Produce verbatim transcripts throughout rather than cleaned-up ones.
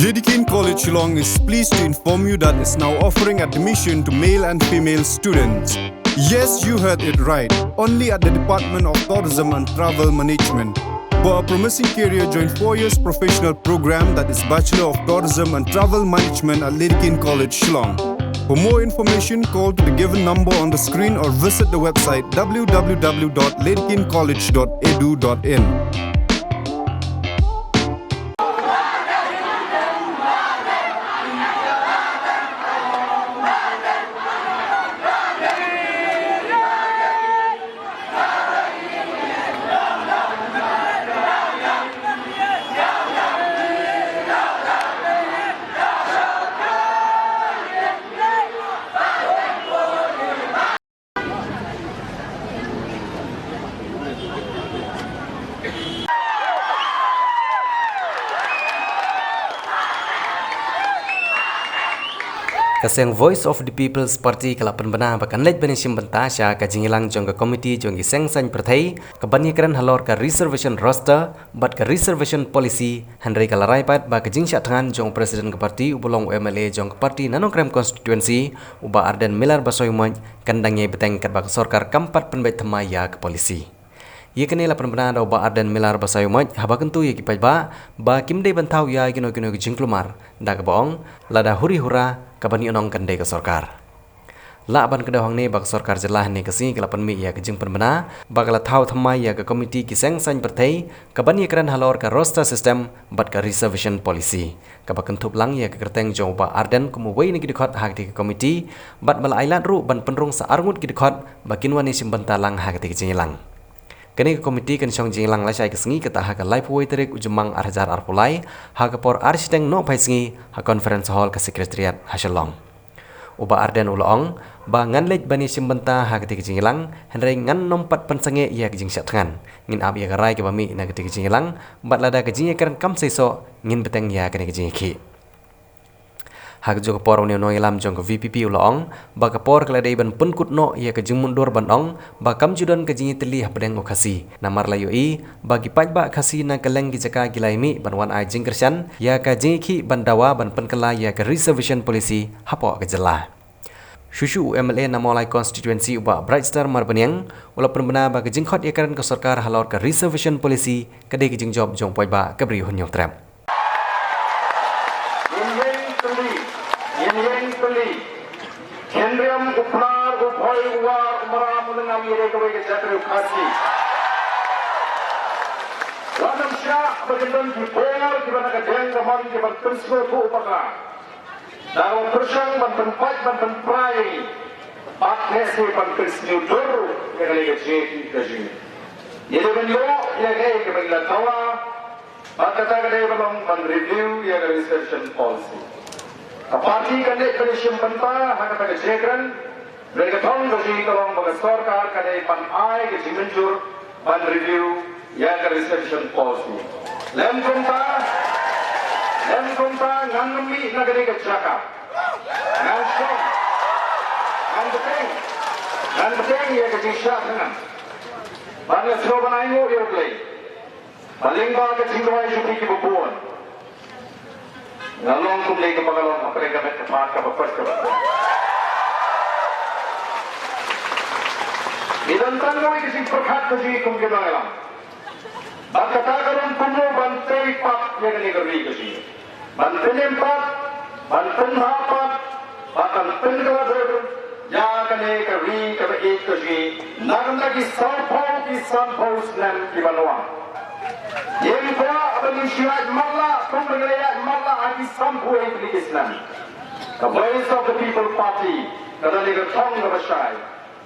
Dedekind College Shillong is pleased to inform you that it's now offering admission to male and female students. Yes, you heard it right. Only at the Department of Tourism and Travel Management. For a promising career, join four years professional program, that is Bachelor of Tourism and Travel Management at Dedekind College Shillong. For more information, call to the given number on the screen or visit the website w w w dot dedekind college dot e d u dot i n. Ka seng Voice of the People's Party ka la pynbna ba kan leit ban ïashim bynta sha ka jingïalang jong ka komiti jong ki seng saiñ pyrthei ka ban ïakren halor ka reservation roster bad ka reservation policy, hynrei ka la rai pat ba ka jingshah thngan jong u president ka party uba long u M L A jong ka party na Nongkrem constituency, u Bah Ardent Miller Basaiawmoit, kan dang ïai bteng katba ka sorkar kam pat pynbeit thymmai ïa ka policy. Ïa kane la pynbna da u Bah Ardent Miller Basaiawmoit haba kyntu ïa ki paidbah ba kim dei ban thaw ïa kino kino ki jingkulmar da kaba ong lada huri hura ka ban ïohnong kan dei ka sorkar. Lah ban kdew hangne ba ka sorkar jylla hynne ka sngi ka la pynmih ïa ka jingpynbna ba ka la thaw thymmai ïa ka komiti ki seng saiñ pyrthei ka ban ïakren halor ka roster system bad ka reservation policy, kaba kynthup lang ïa ka kyrteng jong u Bah Ardent kum uwei na ki dkhot ha katei ka komiti, bad ba la ai lad ruh ban pynrung sa arngut ki dkhot ba kin wan ïashim bynta lang ha katei ka jingïalang. Kane ka komiti kan shong jingïalang lashai ka sngi, kata ha ka laiphew wei tarik u Jymmang ar hajar arphew lai, ha ka por ar shiteng nohphai sngi, ha Conference Hall ka Secretariat ha Shillong. U Bah Ardent u la ong ba ngan leit ban ïashim bynta ha katei ka jingïalang, hynrei ngan nym pat pynsangeh ïa ka jingshah thngan. Ngin ap ïa ka rai kaba mih na katei ka jingïalang, bad lada ka jingïakren kam seisoh, ngin bteng ïa kane ka jingïakhih. Ha kajuh ka por une u nongïalam jong ka V P P u la ong ba ka por ka la dei ban pynkut noh ïa ka jingmutdur ban ong ba kam ju don ka jingïatylli hapdeng u Khasi, namar la ïohi ba ki paidbah Khasi na kylleng ki jaka ki la ïamih ban wan ai jingkyrshan ïa ka jingïakhih ban dawa ban pynkylla ïa ka reservation policy hapoh ka jylla. Shuh shuh u M L A na Mawlai constituency u Bah Brightstar Marbaniang u la pynbna ba ka jingkhot ïakren ka sorkar halor ka reservation policy ka dei ka jingjop jong u paidbah ka Bri u Hynñiewtrep. Ngin ïeng tylli, ngin ïeng tylli. Khynriam u Pnar u Bhoi u War u Maram u Lyngngam, ngi dei kawei ka jait ri u Khasi. Wat nym shah ba kin don ki bor kiba na ka diang ka mon kiba pynsngewthuh u bakla. Da kaba pyrshang ban pynpait ban pynpra ïa ngi. Bad lehse ban pynsngewdur ïa kane ka jingïakhih ka jong ngi. Ngi dei ban ïoh ïa kaei kaba ngi la dawa. Bad kata ka dei ban long ban review ïa ka reservation policy. Ka party kan leit ban ïashim bynta ha kata ka jingkren. Hynrei ka thong ka jong ngi ka long ba ka sorkar ka dei ban ai ka jingmynjur ban review ïa ka reservation policy. Lym kumta, lym kumta ngan nym mih na kane ka jaka. Ngan shong, ngan bteng, ngan bteng ïa ka jingshah thngan. Bad nga sngewbha ban ainguh ïa U Blei ba lyngba ka jingduwai jong phi kiba bun, nga long kumne kaba nga long hapdeng ka met ka phad kaba pyrkhat. Ngi don tang kawei ka jingpyrkhat ka jong ngi kum ki nongïalam. Bad kata ka long kumno ban trei pat ïa kane ka ri ka jong ngi. Ban pynim pat, ban pynbha pat, bad ban pynkylla dur ïa kane ka ri kaba ïeit ka jong ngi na ka bynta ki sawphew ki sanphew snem kiban wan. Ngim kwah ban ïaid matlah kum ba ngi la ïaid matlah ha ki sanphew wei tylli ki snem. Ka Voice of the People Party ka don ïa ka thong kaba shai.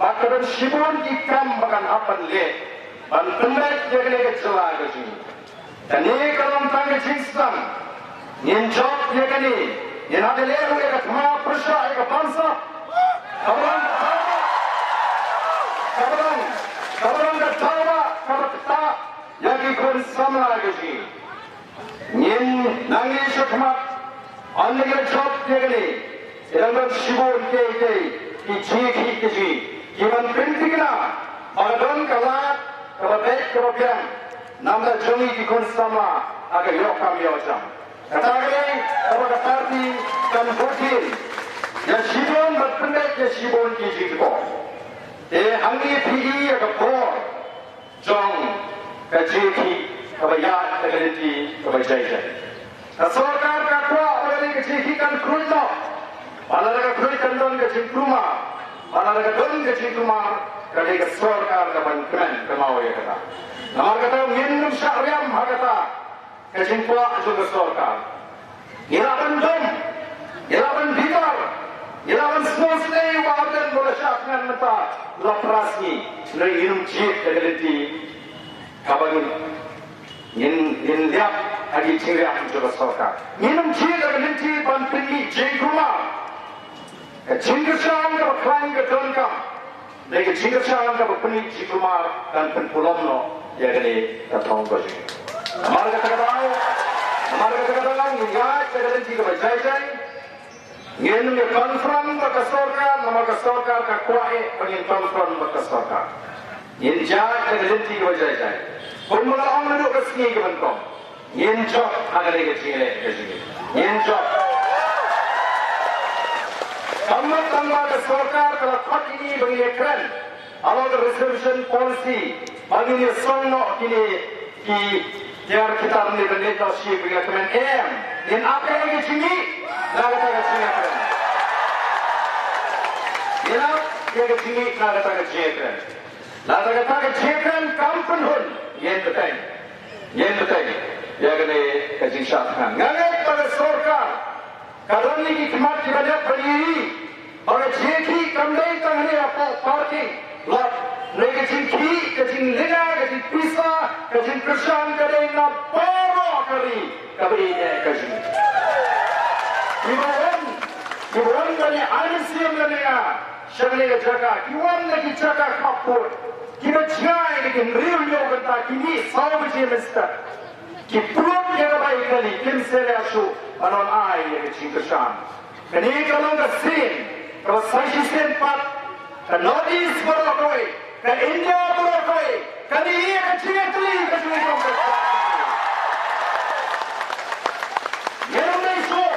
Bad ka don shibun ki kam ba kan hap ban leh ban pyndait ïa kane ka jylla ka jong ngi. Kane ka long tang ka jingsdang. Ngin jop ïa kane. Ngin hap ban leh ruh ïa ka thma pyrshah ïa ka bamsap. Kaba long, kaba long, kaba long ka dawa kaba ktah ïa ki khun samla ka jong ngi. Ngin nang ïa sha khmat, ynda ngi la jop ïa kane, ki dang don shibun kiei kiei ki jingïakhih ki jong ngi, ki ban pynthikna ba ka don ka lad kaba beit kaba biang na bynta jong ngi ki khun samla ha ka ïoh kam ïoh jam. Kata ka dei kaba ka party kan bud ïa shibun bad pynbeit ïa shibun ki jingkyrpad. Te hangne phi ïohi ïa ka bor jong ka jingïakhih kaba ïaid da ka lynti kaba jai jai. Ka sorkar ka kwah ba ka dei ka jingïakhih kan khuid noh. Ba lada ka khuid kan don ka jingkulmar. Ba lada ka don ka jingkulmar ka dei ka sorkar kaban kmen, kynmaw ïa kata. Namar kata ngin ym shah riam ha kata ka jingkwah jong ka sorkar. Ngi lah ban dom, ngi lah ban bitar, ngi lah ban sngewsynei ba haduh ba la shah thngan mynta la phra sngi. Hynrei ngin ym jied da ka lynti kaba ngin, ngin, ngin liap ha ki jingriam jong ka sorkar. Ngin ym jied da ka lynti ban pynmih jingkulmar. Ka jingkyrshan kaba khlaiñ ka donkam. Dei ka jingkyrshan kaba pynmih jingkulmar kan pynpulom noh ïa kane ka thong ka jong ngi. Namar kata ka daw, namar kata ka daw ngin ïaid da ka lynti kaba jai jai. Ngin ym ïa confront bad ka sorkar, namar ka sorkar ka kwah eh ba ngin confront bad ka sorkar. Ngin ïaid da ka lynti kaba jai jai. Kumba la ong naduh ka sngi ka ban kong. Ngin jop ha kane ka jingïaleh ka jong ngi. Ngin jop. Kam tang ba ka sorkar ka la khot ïa ngi ba ngin ïakren halor ka reservation policy ba ngin ïasong noh kine ki tiar ki tar ne ban leit noh shi ba ngi la kmen, em. Ngin ap ïa ka jingïakhih na kata ka jingïakren. Ngin ap ïa ka jingïakhih na kata ka jingïakren. Lada kata ka jingkren kam pynhun, ngin bteng. Ngin bteng ïa kane ka jingshah thngan. Nga ngeit ba ka sorkar ka don ïa ki khmat kiba dep ban ïohi ba ka jingïakhih kam dei tang hangne hapoh parking lot. Hynrei ka jingkhih, ka jinglynga, ka jingpisa, ka jingkyrshan ka dei na baroh ka ri kaba ïeit ka jong ngi. Kiba wan, kiba wan ban ïa ai mynsiem lane ïa sha kane ka jaka, ki wan na ki jaka khappud, kiba jngai na ki hynriew hynñiew kynta, ki mih saw baje mynstep. Ki pynlut ïa ka bai kali, kim sngewleh shuh ban wan ai ïa ka jingkyrshan. Kane ka long ka sien kaba sa shisien pat ka North East baroh kawei, ka India baroh kawei ka dei ïa ka jingïatylli ka jong ngi. Ngin ym dei shuh,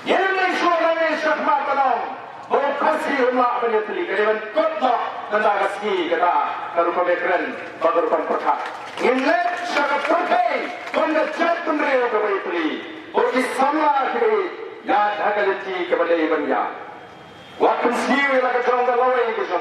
ngin ym dei shuh lane shakhmat ban ong ba u Khasi um lah ban ïatylli. Ka dei ban kut noh mynta ka sngi kata ka rukom ïakren bad ka rukom pyrkhat. Ngin leit sha ka pyrthei kum ka jaitbynriew kaba ïatylli. Bad ki samla kiba ïaid ha ka lynti kaba dei ban ïaid. Wat pynsniew ïa la ka jong ka lawei ka jong